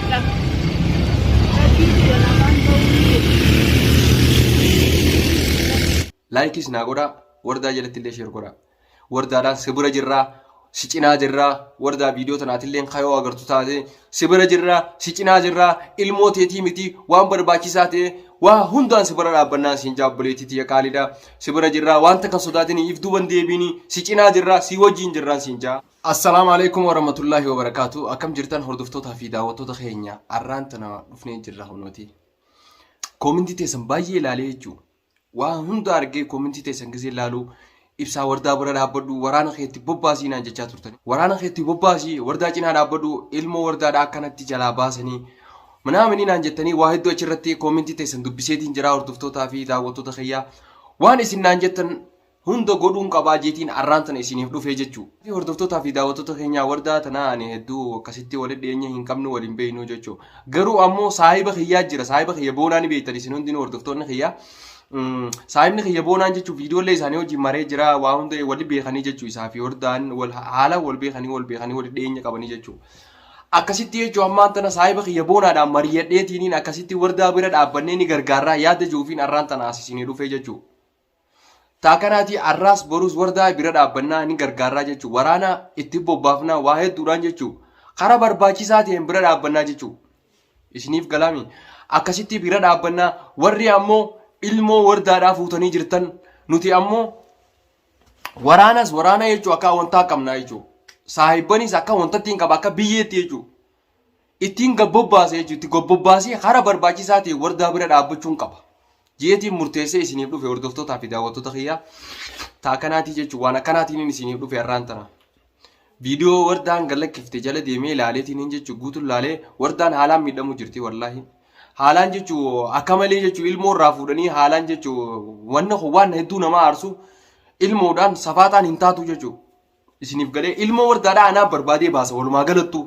kadhadha. Rabbii kiyya namaan ta'uu ni jedhu. Laayikis naa godhaa wardaa jalatti illee sheer godhaa. Wardaadhaan si bira jirraa si cinaa jirraa wardaa viidiyoo tanaatilleen kayoo agartu taate si bira jirraa si cinaa jirraa ilmoo teetii miti waan barbaachisaa ta'e waa hundaan si bira dhaabbannaan siin jaa obboleettii tiyya qaaliidha si bira jirraa waan takka sodaatinii if duuban deebiinii si cinaa jirraa si wajjiin jirraan siin jaa. Assalaamu alaikum warahmatullaahi wabarakaatu. Akkam jirtan hordoftootaa fi daawwattoota keenya arraan tana dhufnee jirra kunooti. Koomintii teessan baay'ee ilaalee jechuudha. Waa hunda argee koomintii teessan gisee ilaalu ibsaa wardaa bira dhaabbadhu waraana keetti bobbaasii naan jechaa turtan. Waraana keetti bobbaasii wardaa cinaa dhaabbadhu ilmoo wardaadhaa akkanatti jalaa baasanii minaaminii naan jettanii waa hedduu achirratti koomintii teessan dubbiseetiin jira hordoftootaa fi daawwattoota kiyyaa. Waan isin naan jettan hunda godhuun qabaa jeetiin arraan tana isiniif dhufee jechuu. Hordoftootaa fi daawwattoota keenyaa wardaa tanaa ani hedduu akkasitti walitti dhiyeenya hin qabnu waliin beeknu jechuu. Garuu ammoo saahiba kiyyaa jira saahiba kiyya boonaa ni beektan isin hundinuu hordoftoonni kiyyaa. Saahibni kiyya boonaan jechuun viidiyoolee isaanii wajjin maree jira waa hunda wali beekanii jechuu isaa fi hordaan wal haala wal beekanii wal beekanii wali dhiyeenya qabanii jechuu. Akkasitti jechuun ammaan tana saahiba kiyya boonaadhaan mariyadheetiiniin akkasitti wardaa bira dhaabbannee ni gargaarraa yaada jiruufiin arraan tana as isinii dhufee jechuu. Taa kanaatii arraas boruus wardaa bira dhaabbannaa ni gargaarraa jechuu waraana itti bobbaafnaa waa hedduudhaan jechuu karaa barbaachisaa ta'een bira dhaabbannaa jechuu isiniif galaami akkasitti bira dhaabbannaa warri ammoo ilmoo wardaadhaa fuutanii jirtan nuti ammoo waraanas waraana jechuu akka wantaa qabnaa jechuu saahibbanis akka wantatti hin qaba akka biyyeetti jechuu ittiin gabbobbaase jechuun itti gabbobbaasee karaa barbaachisaa ta'e wardaa bira dhaabbachuun qaba. Jeetiin murteessee isiniif dhufe hordoftootaa fi daawwattoota kiyyaa taa akkanaatii jechuun waan akkanaatiin isiniif dhufe har'aan tana. Viidiyoo wardaan galakkifte jala deemee ilaaleetiin hin jechuun guutuun laalee wardaan haalaan miidhamuu jirti wallaahi. Haalaan jechuun akka malee jechuun ilmoo irraa fuudhanii haalaan jechuun wanna kun waan hedduu nama aarsu ilmoodhaan safaaxaan hin taatu jechuudha. Isiniif galee ilmoo wardaadhaa anaa barbaadee baasa walumaa galattuu.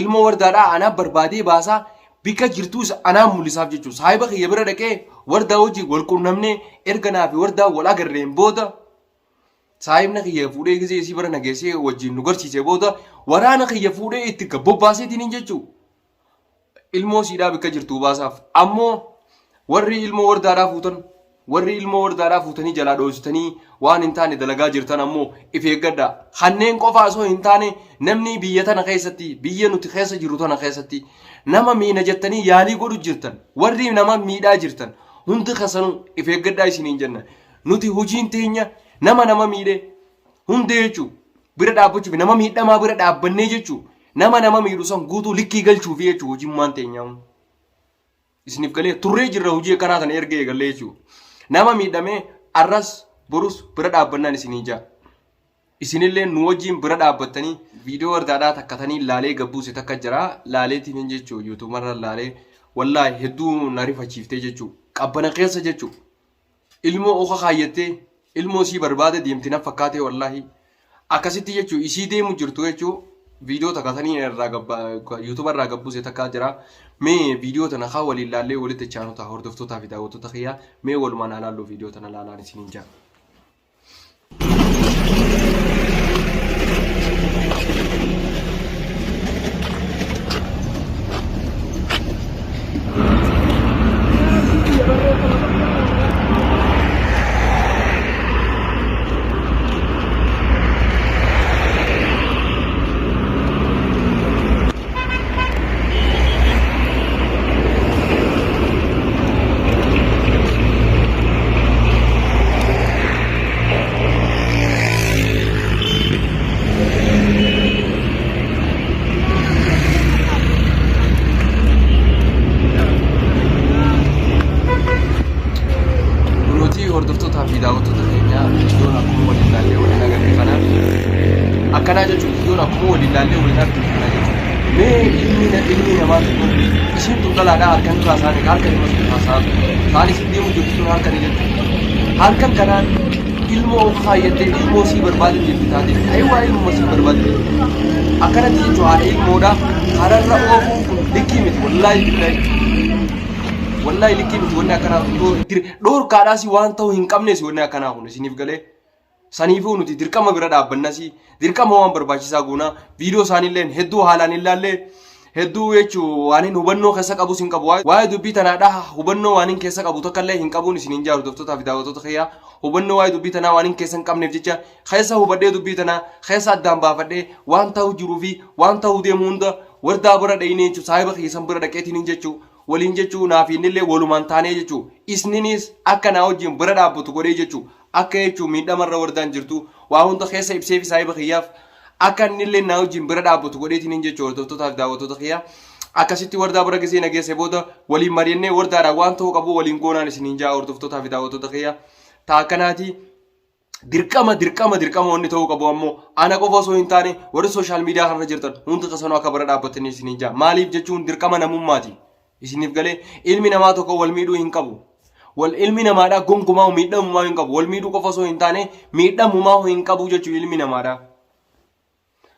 Ilmoo wardaadhaa anaa barbaadee baasa bikka jirtuus anaa mul'isaaf jechuudha. Saahiba kiyya bira dhaqee wardaa wajjin wal qunnamnee erga naa fi wardaa wal agarreen booda saahibni kiyya fuudhee gisee isii bira nageessee wajjin nu garsiisee booda waraana kiyya fuudhee itti bobbaaseetiin hin jechuudha. Ilmoo siidhaa bikka jirtuu baasaaf. Ammoo warri ilmoo wardaadhaa fuutan warri ilmoo wardaadhaa fuutanii jalaa dhoositanii waan hin taane dalagaa jirtan ammoo if eeggadhaa. Kanneen qofa osoo hin taane namni biyya tana keessatti biyya nuti keessa jirru tana keessatti nama miina jettanii yaalii godhu jirtan warri nama miidhaa jirtan hundi keessanuu if eeggadhaa isiniin jenna. Nuti hojiin teenya nama nama miidhe hundee jechuu bira dhaabbachuuf nama miidhamaa bira dhaabbannee jechuu Nama nama miidhu san guutuu likkii galchuufi jechuudha hojimmaan teenyaa. Isiniif galee turree jirra hojii akkanaa tana erga eegallee jechuudha. Nama miidhamee arras borus bira dhaabbannaan isinii jaa. Isinillee nu wajjin bira dhaabbattanii viidiyoo wardaadhaa takkatanii laalee gabbuuse takka jira laaleetiin hin jechuudha yuutuumarra laalee wallaahi hedduu na rifachiiftee jechuudha. Qabbana keessa jechuudha. Ilmoo oka kaayyattee ilmoo isii barbaada deemti na fakkaatee wallaahi akkasitti jechuu isii deemu jirtu jechuu viidiyoo takka sanii irraa gabba yuutuuba irraa gabbuse takkaa jira mee viidiyoo tana kaa waliin laallee walitti chaanu ta'a hordoftootaa fi daawwattoota kiyyaa mee walumaan haa laalluu viidiyoo tana laalaan isiniin jaa. Kunooti hordoftootaa fi daawwattoota keenya viidiyoon akkuma waliin ilaallee waliin agarre kana akkanaa jechuun viidiyoon akkuma waliin ilaallee waliin arginu kana jechuudha. Mee ilmi ilmi namaa tokko isiin tun dhalaadhaa harkan irraa isaanii harka nama sun haasaa kaan isin deemu jirtu sun harkani jechuudha. Harkan kanaan ilmoo of kaayyattee ilmoo sii barbaade jirti taate ayiwaa ilmoo sii barbaade jirti. Akkanatti jechuun haadha ilmoodha kararra oofuun kun likkii miti wallaahi billaahi. Wallaahi likkii miti wanni akkanaa kun dhoorkaadhaas waan ta'u hin qabnes wanni akkanaa kun isiniif galee. Saniifuu nuti dirqama bira dhaabbannasi dirqama waan barbaachisaa goona viidiyoo isaaniillee hedduu haalaan hin laalle Hedduu jechuu waan hin hubannoo keessa qabus hin qabu. Waa'ee dubbii tanaadha hubannoo waan hin keessa qabu takka illee hin qabuun isin hin jaa hordoftootaa fi daawwattoota kiyyaa. Hubannoo waa'ee dubbii tanaa waan hin keessa hin qabneef jecha keessa hubadhee dubbii tanaa keessa addaan baafadhee waan ta'u jiruu fi waan ta'u deemu hunda wardaa bira dhayinee jechuu saahiba keessan bira dhaqeetiin hin jechuu waliin jechuu naa fi innillee walumaan taanee jechuu isninis akka naa wajjin bira dhaabbatu godhee jechuu akka jechuu miidhamarra wardaan jirtu waa hunda keessa ibsee fi saahiba kiyyaaf akka innillee naa wajjin bira dhaabbatu godheetiin hin jechuu hordoftootaa fi daawwattoota kiyyaa akkasitti wardaa bira gisee na geesse booda waliin mari'annee wardaadhaan waan ta'uu qabu waliin goonaan isiniin jaa hordoftootaa fi daawwattoota kiyyaa taa akkanaati. Dirqama dirqama dirqama wanni ta'uu qabu ammoo ana qofa osoo hin taane warri sooshaal miidiyaa kanarra jirtan hundi keessanuu akka bira dhaabbatanii isiniin jaa. Maaliif jechuun dirqama namummaati. Isiniif galee ilmi namaa tokko wal miidhuu hin qabu. Wal ilmi namaadhaa gonkumaa miidhamumaa hin qabu. Wal miidhuu qofa osoo hin taane miidhamumaa hin qabu jechuun ilmi namaadhaa.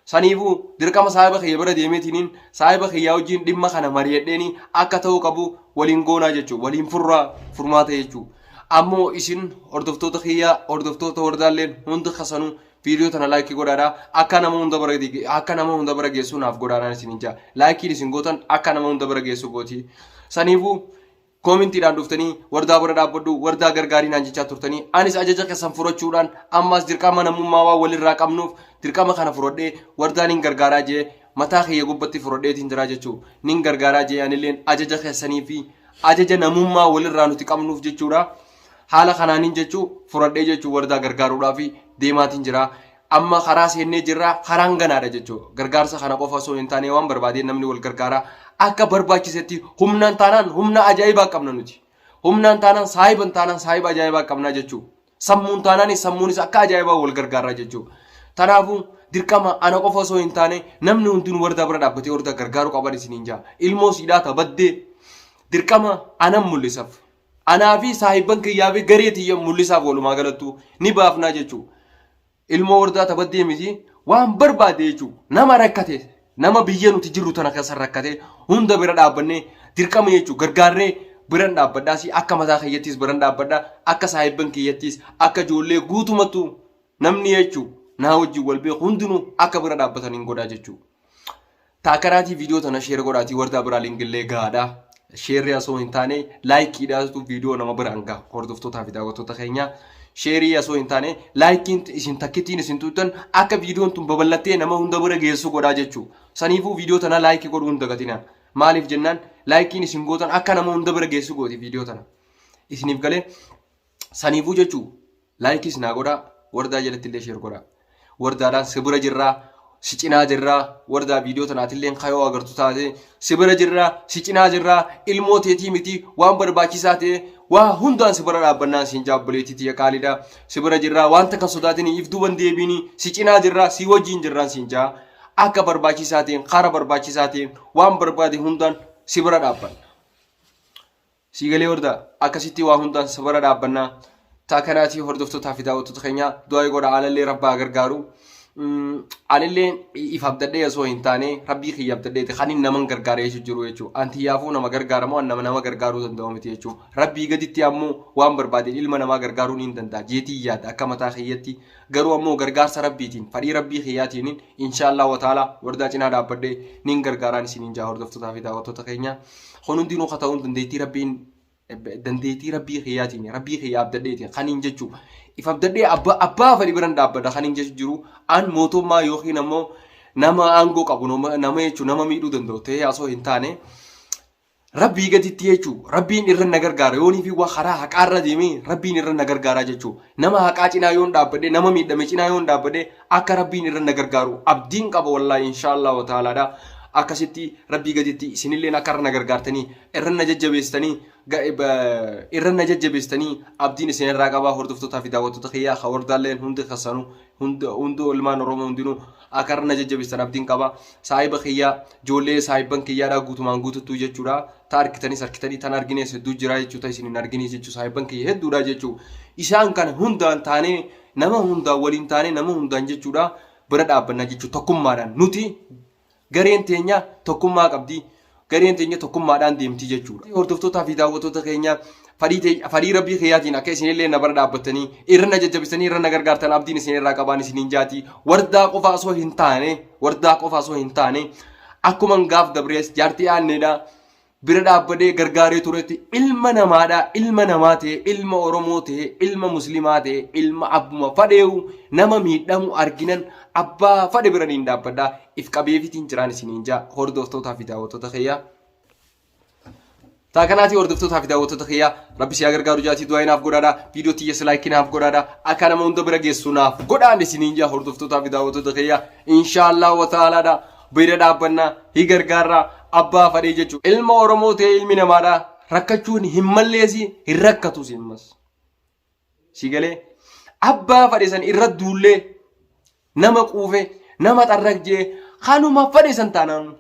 Saniifuu dirqama saahiba kiyya bira deemeetiniin saahiba kiyyaa wajjin dhimma kana mari'adheeni akka ta'uu qabu waliin goonaa jechuudha. Waliin furraa furmaata jechuudha. Ammoo isin hordoftoota kiyyaa hordoftoota wardaalleen hundi kasanuu viidiyoo tana laayikii godhaadha. Akka nama hunda bira akka nama hunda bira geessu naaf godhaadhaan isin hin jaa. Laayikiin isin gootan akka nama hunda bira geessu gooti. Saniifuu Koomintiidhaan dhuftanii wardaa bira dhaabbadhu, wardaa gargaarii naan jechaa turtanii anis ajaja keessan furachuudhaan ammaas dirqama namummaa waan walirraa qabnuuf dirqama kana furadhee wardaa nin gargaaraa jee mataa kiyya gubbatti furadheetiin jiraa jechuu nin gargaaraa jee anilleen ajaja keessanii fi ajaja namummaa walirraa nuti qabnuuf jechuudha. Haala kanaanin jechuu furadhee jechuu wardaa gargaaruudhaaf deemaatiin jira. Amma karaa seennee jirra, karaan ganaadha jechuudha. Gargaarsa kana qofa osoo hin taane waan barbaadeen namni wal gargaara. Akka barbaachisetti humnaan taanaan humna ajaa'ibaa qabna nuti. Humnaan taanaan saahiban taanaan saahiba ajaa'ibaa qabna jechuudha. Sammuun taanaanis sammuunis akka ajaa'ibaa wal gargaarra jechuudha. Tanaafuu dirqama ana qofa osoo hin taane namni hundinuu wardaa bira dhaabbatee wardaa gargaaruu qaban isiniin jaa. Ilmoo siidhaa tabaddee dirqama anan mul'isaf. Anaa fi saahibban kiyyaa fi garee tiyya mul'isaaf walumaa galattuu ni baafnaa jechuudha. Ilmoo wardaa tabaddee miti waan barbaade jechuudha. Nama rakkate nama biyya nuti jirru tana keessa rakkate hunda bira dhaabbannee dirqama jechuudha gargaarree biran dhaabbadhaas akka mataa kiyyattis biran dhaabbadha akka saahibban kiyyattis akka ijoollee guutumattu namni jechuudha naa wajjin wal beeku hundinuu akka bira dhaabbatan hin godhaa jechuudha. Taakaraatii viidiyoo tana sheer godhaatii wardaa biraa linkillee gahaadha. Sheerri osoo hin taane laayikiidhaatu viidiyoo nama biraan gaha hordoftootaa fi daawwattoota keenya. Sheerii osoo hin taane laayikiin isin takkittiin isin tuuttan akka viidiyoon tun babal'attee nama hunda bira geessu godhaa jechuudha. Saniifuu viidiyoo tana laayikii godhuu hin dagatinaa. Maaliif jennaan laayikiin isin gootan akka nama hunda bira geessu gooti viidiyoo tana. Isiniif galee saniifuu jechuu Laayikis naa godhaa wardaa jalatti illee sheer godhaa. Wardaadhaan si bira jirraa si cinaa jirraa wardaa viidiyoo tanaatillee kayoo agartu taate si bira jirraa si cinaa jirraa ilmoo teetii miti waan barbaachisaa ta'e waa hundaan si bira dhaabbannaan siin jaa obboleettii tiyya qaaliidha si bira jirraa waan takka sodaatinii if duuban deebiinii si cinaa jirraa si wajjiin jirraan siin jaa akka barbaachisaa ta'een karaa barbaachisaa ta'een waan barbaade hundaan si bira dhaabbanna. Sii galee warda akkasitti waa hundaan sabara dhaabbannaa taa kanaatii hordoftootaa fi daawwattoota keenyaa du'aa godha alallee rabbaa gargaaru. Anillee if abdadhee osoo hin taane rabbii kiyya abdadheeti kan inni naman gargaara jechuu jiru jechuu anti yaafuu nama gargaara moo nama nama gargaaruu danda'u miti jechuu rabbii gaditti ammoo waan barbaade ilma namaa gargaaruu ni danda'a jeetii yaada akka mataa kiyyatti garuu ammoo gargaarsa rabbiitiin fadhii rabbii kiyyaatiin inshaallah wataala wardaa cinaa dhaabbadhee nin gargaaraan isiniin jaa hordoftootaa fi daawwattoota keenyaa. Kun hundinuu ka ta'uun dandeettii rabbiin dandeettii rabbii kiyyaatiin rabbii kiyya abdadheetiin kan hin jechu if abdadhee abbaa abbaa fedhi biran dhaabbadha kan hin jechu jiru an mootummaa yookiin ammoo nama aangoo qabu nama jechu nama miidhuu danda'u ta'ee osoo hin taane rabbii gaditti jechu rabbiin irra na gargaara yoonii fi waa karaa haqaarra deemee rabbiin irra na gargaaraa jechu nama haqaa cinaa yoon dhaabbadhe nama miidhame cinaa yoon dhaabbadhe akka rabbiin irra na gargaaru abdiin qaba wallaahi inshaallah wa ta'alaadha akkasitti rabbii gaditti isinilleen akka irra na gargaartanii irra na jajjabeessitanii irra na jajjabeessitanii abdiin isin irraa qabaa hordoftootaa fi daawwattoota kiyyaa ka wardaalleen hundi keessanuu hundi hundi ilmaan Oromoo hundinuu akka irra na jajjabeessitan abdiin qaba saahiba kiyyaa ijoollee saahibban kiyyaadhaa guutumaan guututtuu jechuudha ta argitanis argitanii tan argines hedduu jira jechuu ta isin hin arginiis jechuu saahibban kiyya hedduudha jechuu isaan kana hundaan taanee nama hundaan waliin taanee nama hundaan jechuudha bira dhaabbannaa jechuu tokkummaadhaan nuti Gareen teenya tokkummaa qabdi. Gareen teenya tokkummaadhaan deemti jechuudha. Hordoftootaa fi daawwattoota keenya fadhii rabbii kiyyaatiin akka isinillee na bara dhaabbattanii irra na jajjabisanii irra na gargaartan abdiin isin irraa qabaan isiniin jaati. Wardaa qofa osoo hin taane wardaa qofa osoo hin taane Akkuman gaaf dabrees jaartii aanneedha bira dhaabbadee gargaaree turetti ilma namaadha ilma namaa ta'e ilma Oromoo ta'e ilma Muslimaa ta'e ilma abbuma fadheewu nama miidhamu arginan abbaa fadhe bira niin dhaabbadha if qabeefitiin jiraan isiniin jaa hordoftootaa fi daawwattoota kiyyaa. Taa kanaatii hordoftootaa fi daawwattoota kiyyaa rabbi si haa gargaaru jaatii du'aa naaf godhaadha viidiyoo tiyyas laayikii naaf godhaadha akka nama hunda bira geessu naaf godhaan isiniin jaa hordoftootaa fi daawwattoota kiyyaa inshaallah wa ta'alaadha bira dhaabbannaa hi gargaarraa abbaa fadhee jechuudha ilma Oromoo ta'e ilmi namaadha rakkachuun hin malleesi hin rakkatus immas si galee abbaa fadhe san irra duullee nama quufe nama xarraq jee kanuma fadhe san taanaan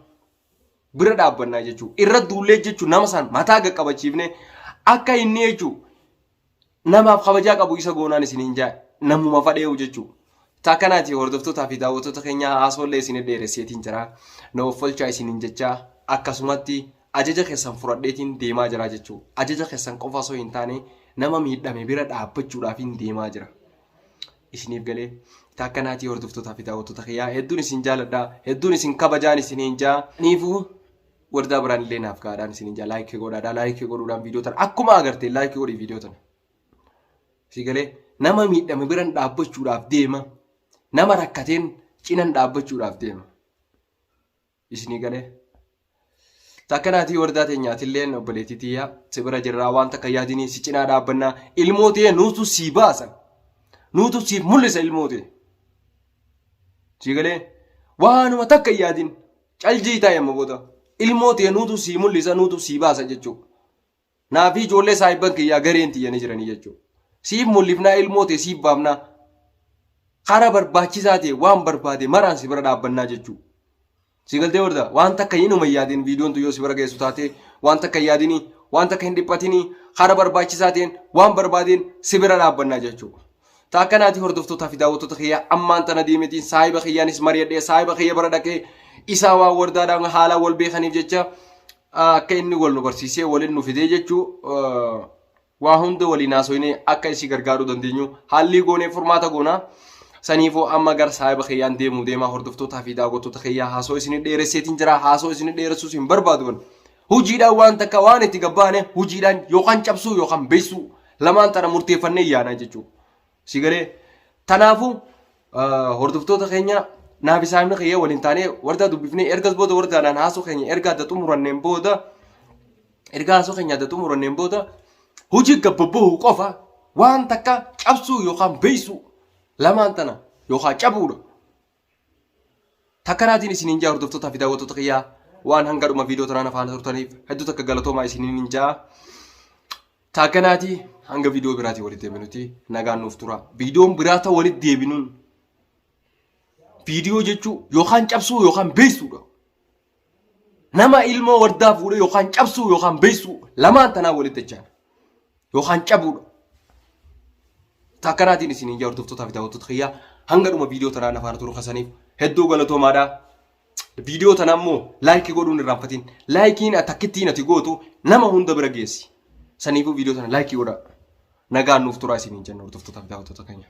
bira dhaabbannaa jechuudha. Irra duullee jechuun nama san mataa qaqqabachiifne akka inni jechuudha namaaf kabajaa qabu isa goonaan isin hin jaa namuma fadheewu jechuudha. Takkanaati hordoftootaa fi daawwattoota keenya haasoollee isin dheeresseetiin jira. Na offolchaa isiniin jechaa akkasumatti ajaja keessan fudhadheetiin deemaa jira jechuudha. Ajaja keessan qofa osoo hin taane nama miidhame bira dhaabbachuudhaafiin deemaa jira. isiniif galee takka naatii hordoftootaa fi daawwattoota kiyyaa hedduun isin jaaladha hedduun isin kabajaan isiniin jaa niifuu wardaa biraan illee naaf gaadhaan isiniin jaa laayikii godhaadha laayikii godhuudhaan viidiyoo tana akkuma agartee laayikii godhii viidiyoo tana si galee nama miidhame biran dhaabbachuudhaaf deema nama rakkateen cinan dhaabbachuudhaaf deema. Isinii galee. Takka naatii wardaa teenyaatilleen obboleettii tiyya si bira jirraa waan takka yaadinii si cinaa dhaabbannaa ilmoo tee nuutu sii baasa nuutu siif mul'isa ilmoo tee. Sii galee waanuma takka hin yaadin caljii taa'e amma booda ilmoo tee nuutu sii mul'isa nuutu sii baasa jechuudha. Naa fi ijoollee saahibban kiyyaa gareen tiyya ni jiranii jechuudha. Siif mul'ifnaa ilmoo tee siif baafnaa. Karaa barbaachisaa ta'e waan barbaade maraan si bira dhaabbannaa jechuudha. Si galtee warda waan takka hin uma yaadin viidiyoon tun yoo si bira geessu taate waan takka hin yaadinii waan takka hin dhiphatinii karaa barbaachisaa ta'een waan barbaadeen si bira dhaabbannaa jechuudha. Ta akkanaati hordoftootaa fi daawwattoota kiyyaa ammaan tana deemetiin saahiba kiyyaanis mari'adhee saahiba kiyya bira dhaqee isaa waan wardaadhaan haalaan wal beekaniif jecha akka inni wal nu barsiisee waliin nu fidee jechuu waa hunda waliin haasoynee akka isii gargaaruu dandeenyu haallii goonee furmaata goonaa. Saniifuu amma gara saahiba kiyyaan deemuu deemaa hordoftootaa fi daawwattoota kiyyaa haasoo isin dheeresseetiin jira haasoo isin dheeressuus hin barbaadu. Hojiidhaan waan takka waan itti gabbaane hojiidhaan yookaan cabsuu yookaan beeksuu lamaan tana murteeffannee yaanaa jechuudha. Si galee tanaafuu hordoftoota keenya naaf saahibni kiyya waliin taanee wardaa dubbifnee ergas booda wardaadhaan haasoo keenya erga adda xumuranneen booda erga haasoo keenya adda xumuranneen booda hojii gabbabbahu qofa waan takka cabsuu yookaan beeksuu lamaan tana yookaan cabuudha. Takkanaatiin isiniin jaa hordoftootaa fi daawwattoota kiyyaa waan hanga dhuma viidiyoo tanaan afaan turtaniif hedduu takka galatoomaa isiniin hin jaa. Taakkanaatii hanga viidiyoo biraatii walitti deebinuti nagaan nuuf tura. Viidiyoon biraa ta'u walitti deebinuun viidiyoo jechuu yookaan cabsuu yookaan beeksisuudha. Nama ilmoo wardaa fuudhee yookaan cabsuu yookaan beeksisuu lamaan tanaa walitti dachaan yookaan cabuudha. Takkanaatiin isiniin jaa hordoftootaa fi daawwattoota kiyyaa hanga dhuma viidiyoo tanaan afaan turu kasaniif hedduu galatoomaadha. Viidiyoo tana immoo laayikii godhuun irraanfatiin. Laayikiin takkittiin ati gootu nama hunda bira geessi. Saniifuu viidiyoo tana laayikii godhaa. Nagaan nuuf turaa isiniin jenna hordoftootaa fi daawwattoota keenya.